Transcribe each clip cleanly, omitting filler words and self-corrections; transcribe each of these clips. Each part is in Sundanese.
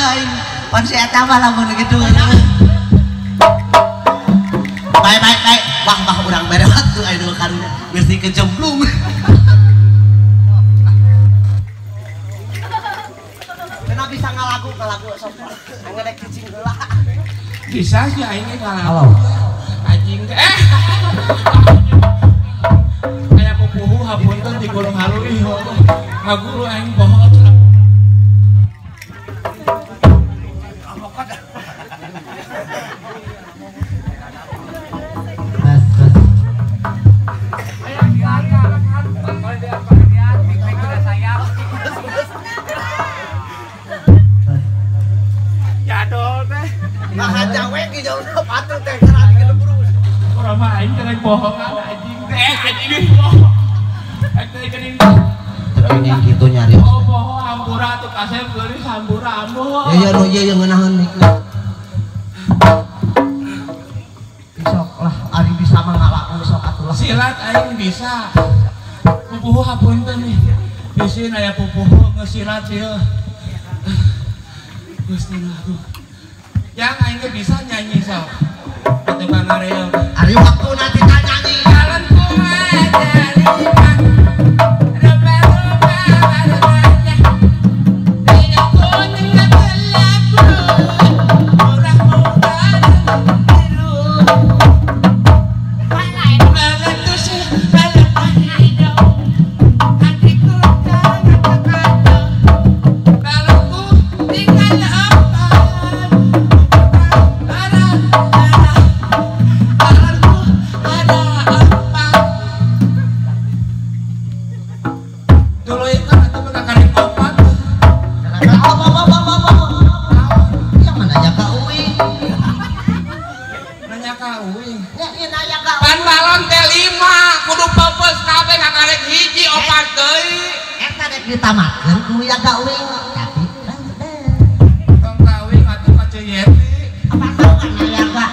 aing. Pan si eta mah lamun kitu. Baik baik baik. Bah bah urang bere waktu aya nu karunya. Geus dikecemplung. Kenapa bisa ngalagu sok. Aing rek cicing heula. Bisa sih aing ngalagu. Anjing teh. Aya pupuhu hapunten di gulung halu ih. Ngaguru aing poho. Bohongan anjing teh anjing bohong. Aing teh geuning. Tapi kitu nyari. Oh bohong hampura atuh kasep geulis hampura ambo. Ya ya nu ieu yang ngeunaheun mikna. Sok lah ari bisa mah ngalaku sok atuh lah. Silat aing bisa. Pupuhu hapunten nih. Bisi aya pupuhu ngesilat ieu. Gusti aduh. Yang aing ge bisa nyanyi sok. Atuh pangareum. Ari waktu nanti nyanyi. Jalanku ada lima. Rupa-rupa warnanya. Hijau kuning kelabu. Merah muda dan biru. Meletus balon hijau. Hatiku sangat terkacau. Balonku tinggal empat. Ditamatkeun ku ya ka uing tapi tong ka uing atuh ka Ceu Yeti apa tahu kan naya ka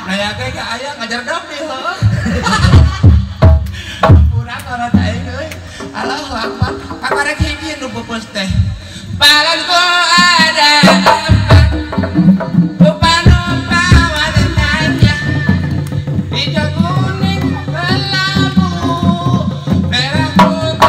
naya ge ka aya ngajerdap di heuh hampura kana aing euy Allahu akbar kakarek hiji nu peupeus teh balonku ada empat rupa-rupa warnanya hijau kuning kelabu merah muda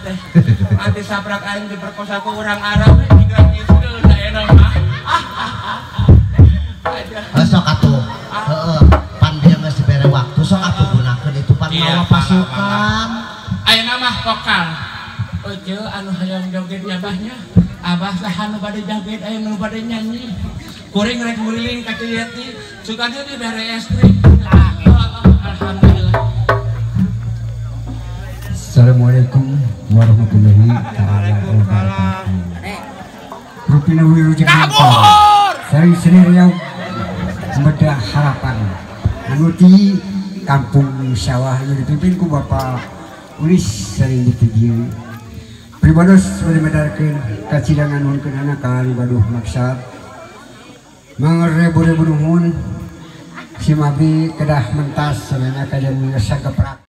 dan anti saprak aing diperkosa ku urang Arab digratiskeun da eta mah. Sok atuh. Heeh, pan dia geus dibere waktu sok atuh gunakeun itu pan mawa pasukan. Ayeuna mah vokal. Euceu anu hayang joget nya abahnya. Abah saha nu bade joget aya nu bade nyanyi. Kuring rek nguriling ka Ceu Yeti, suka dia dibere es krim. Alhamdulillah. Assalamualaikum warahmatullahi wabarakatuh. Rupina Wirujeng Sari Seni Riau Medah Harapan anu di kampung sawah anu dipimpin ku Bapak Ulis sering dituju. Pribados bade medarkeun kacidangan nuhunkeun ka anu gaduh maksad. Mangrebu-rebu nuhun si Mabdi kedah mentas sadayana kajen sageprak.